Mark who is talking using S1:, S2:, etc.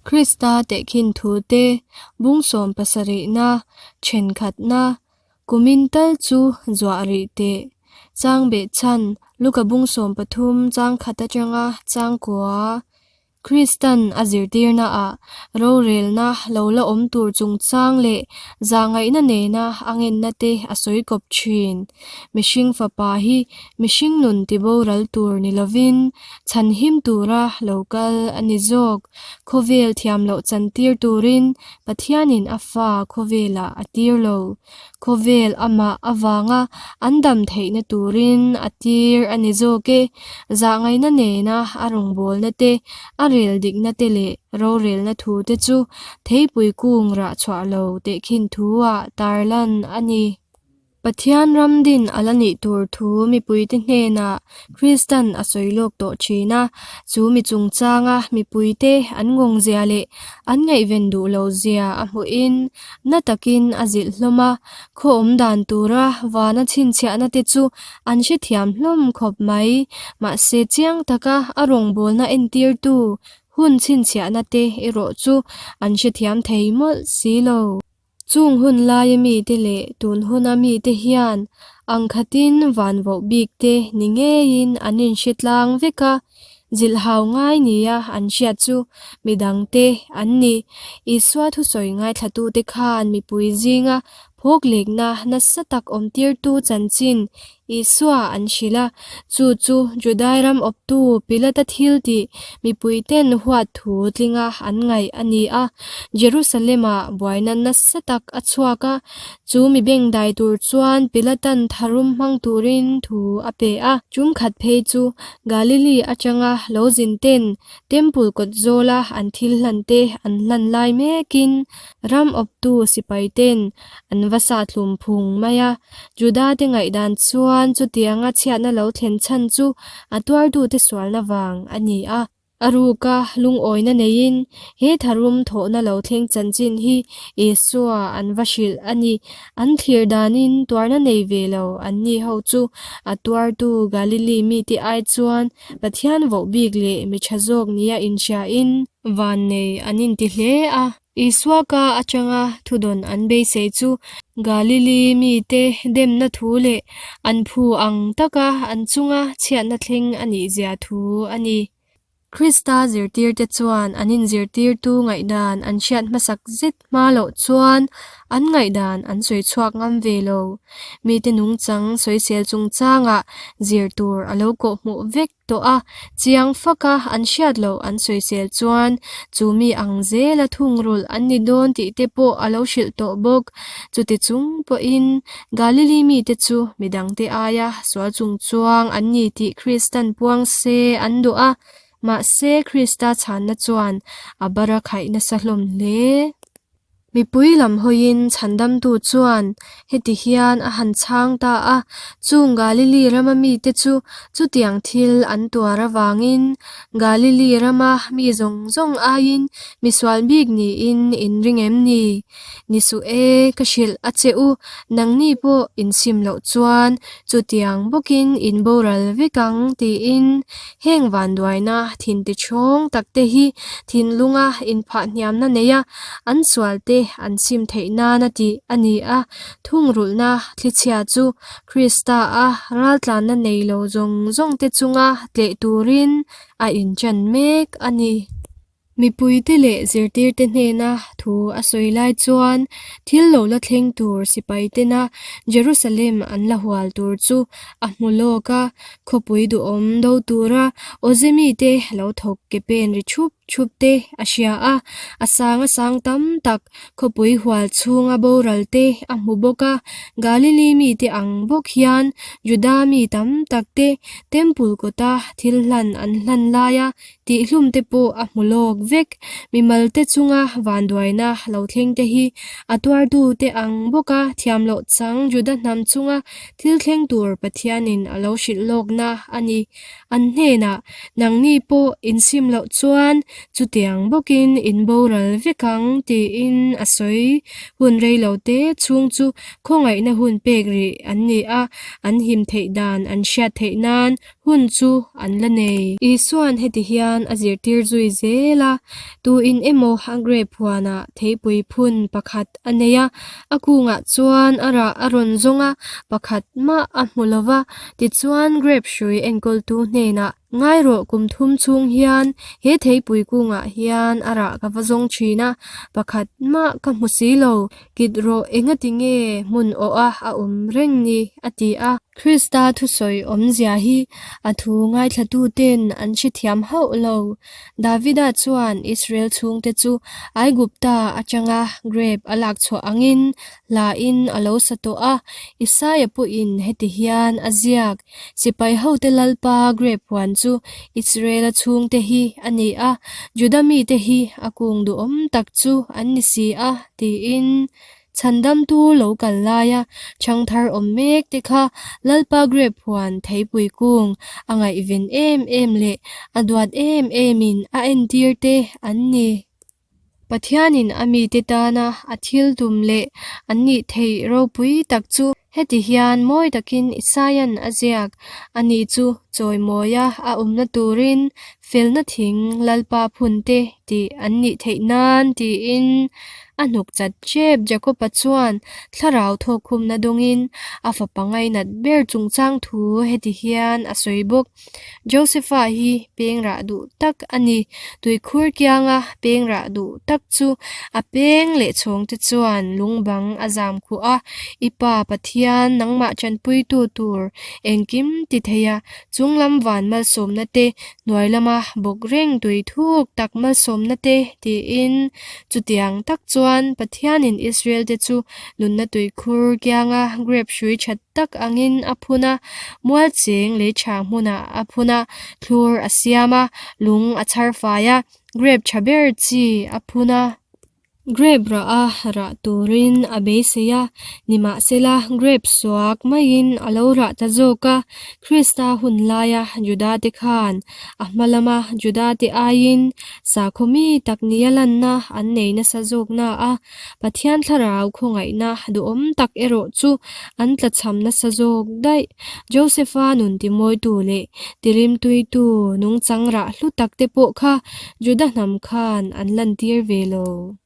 S1: Krista tehkhin thute bung sawm pasarihna, thenkhatna, kumin tal chu zuah rih teh. Chang behchhan, Luka bung 13 chang khat atanga chang kua. Kristan a zirtirnaah rorelna lo la awm tur chungchang leh zahngaihna nena a ngenna te a sawi kawp thin. Mihring fapa hi mihring nun tiboral tur ni lovin chhanhim tura lo kal a ni zawk. Khawvel thiam loh chantir turin Pathianin a fa khawvelah a tir lo. Khawvel amah avanga an dam theihna turin a tir a ni zawk e. Zahngaihna nena a rawngbawlna te, a rel dikna te leh rorelna thu te chu theipui kung rah chhuah lo tehkhin thu-ah tarlan a ni. Pathian ram din a la nih tur thu mipuite hnenah Kristan a sawi lawk tawh thin a, chu mi chungchanga mipuite an ngawngzia leh an ngaihven duh lo zia a hmuhin na takin a zilh hlawm a, khaw awm dan tura vana chhinchhiahna te chu an hrethiam hlawm khawp mai. Mahse chiang taka a rawngbawlna entirtu hun chhinchhiahna te erawh chu an hrethiam thei mawlh si lo. Chung hun laia mite leh tun huna mite hian ang khatin van voh bik te ni ngeiin an inhre tlang vek a, zilhhau ngai nia an hriat chu midangte an ni. Isua thusawi ngaithlatute khan mipui zinga phawklekna nasa tak awmtirtu chanchin Isua an hrilh a, chu chu Judai ram awptu Pilata thil tih mipuiten huat thu tlinga an ngaih a ni a. Jerusalem-ah buaina nasa tak a chhuak a, chu mi bengdai tur chuan Pilatan tharum hmang turin thu a pe a. Tum khat phei chu Galili atanga lo zin ten Temple kawt zawla an thil hlan te an hlan lai mekin ram awptu sipai ten an va sah thlum phung mai a. Juda te ngaihdan chuan chutianga chhiatna lo thlen chhan chu a tuartute sualna vang a ni a. A ruka lungawina neiin he tharum thawhna lo thleng chanchin hi Isua an va hrilh a ni. An thlir danin tuarna nei ve lo an ni ho chu a tuartu Galili mite ai chuan Pathian voh bik leh mi tha zawk nia inhriain vannei an inti hle a. Isua ka atanga thudawn an beisei chu Galili mite demna thu leh an phu ang taka an chunga chhiatna thleng a nih zia thu a ni. Krista zirtirte chuan an inzirtirtu ngaihdan an hriat hmasak zet hma loh chuan an ngaihdan an sawi chhuak ngam ve lo. Mite nungchang sawisel chungchangah zir tur a lo kawhhmuh vek tawh a, chiang faka an hriat loh an sawisel chuan chu mi ang zela thungrulh an ni dawn tih te pawh a lo hrilh tawh bawk. Chuti chung pawhin Galili mite chu midangte aia sual chungchuang an ni tih Kristan puang se an duh a, mahse Krista chhanna chuan a bara khaih nasa hlawm hle. Mipui lam hawiin chhandamtu chuan heti hian a han chhang ta a, Chung Galili rama mite chu chutiang thil an tuar avangin Galili rama mi zawng zawng aiin misual bik niin in ring em ni? Ni suh e, ka hrilh a che u, nangni pawh inchim loh chuan chutiang bawkin in boral vek ang tiin heng vanduaina thinti chhawng takte hi thinlunga inphah hniamna neia an sualte an chim theih nana tih a ni a. Thungrulhna thlichhia chu Krista-a raltlanna nei lo zawng zawngte chunga tleh turin a inṭan mek a ni. Mipuite leh zirtirte hnena thu a sawi lai chuan thil lo la thleng tur sipai tena Jerusalem an la hual tur chu a hmu lawk a, khawpui duhawm do tura awze mite lo thawk ke pen ri thup thup te a hria a, a sang a sang tam tak khawpui hual chhunga boral te a hmu bawk a, Galili mite ang bawk hian Juda mi tam tak te Temple kawta thil hlan an hlan laia Tihhlum te pawh a hmu lawk vek. Mimal te chunga vanduaina lo thleng te hi a tuartu te ang bawka thiam loh chang Juda hnam chunga thil thleng tur Pathianin a lo hrilh lawkna a ni. An hnenah, Nangni pawh insim loh chuan Chutiang bawkin in boral vek ang, tiin a sawi. Hun rei lo te chhung chu khawngaihna hun pek rih an ni a, an him theih dan an hriat theih nan hun chu an la nei. Isua'n heti hian a zirtir zui zel a, Tuin emaw a grape huanah theipui phun pakhat a nei a, a kungah chuan a rah a rawn zawng a, pakhat mah a hmu lo va. Tichuan grape hrui enkawltu hnenah, Ngai rawh, kum thum chhung hian he theipui kungah hian a rah ka va zawng thin a, pakhat mah ka hmu si lo. Kit rawh, engati nge hmun awh a a awm reng ni? a ti a. Krista thusawi awmzia hi a thu ngaithlatuten an hrethiam hauh lo. Davida chuan Israel chhungte chu Aigupta atanga grape a lak chhuah angin hlain a lo sa tawh a. Isaia pawhin heti hian a ziak, Sipai hote Lalpa grape huan chu Israela chhungte hi a ni a, Juda mite hi a kung duhawm tak chu an ni si a, tiin. Chhandamtu lo kal laia ṭhangthar awm mek te kha Lalpa grape huan theipui kung a ngaihven em em leh a duat em emin a entir te an ni. Pathianin a mite tana a thil tum leh an nih theih ropui tak chu heti hian mawi takin Isaia'n a ziak, Ani chu chawimawia a awmna turin felna thing Lalpa phunte tih an nih theih nan tiin a hnuk chat ṭep. Jakoba chuan thlarau thawkkhumna dawngin a fapa ngainat ber chungchang thu heti hian a sawi bawk. Josefa hi peng rah duh tak a ni. Tuikhur kianga peng rah duh tak chu a peng leh chhawngte chuan lungbang a zam khuh a, I pa Pathian nangmah tanpuitu tur engkim ti thei a, chunglam van malsawmna te, hnuai lama bawk reng tui thuk tak malsawmna te tiin chutiang tak chuan Pathianin Israel-te chu nunna tuikhur kianga grape hrui that tak angin a phun a, mual cheng lei tha hmunah a phun a, thlur a siam a, lung a chhar fai a, grape tha ber chi a phun a. Grape rah a rah turin a beisei a, nimahsela grape suak maiin a lo rah ta zawk a. Krista hun laia Juda-te khan a hma lama Juda-te aiin sakhaw mi tak nia lanna an nei nasa zawk na a, Pathian thlarau khawngaihna duhawm tak erawh chu an tlachham nasa zawk daih. Josefa nun timawitu leh tirimtuitu nungchang rah hlu tak te pawh kha Juda hnam khan an lantir ve lo.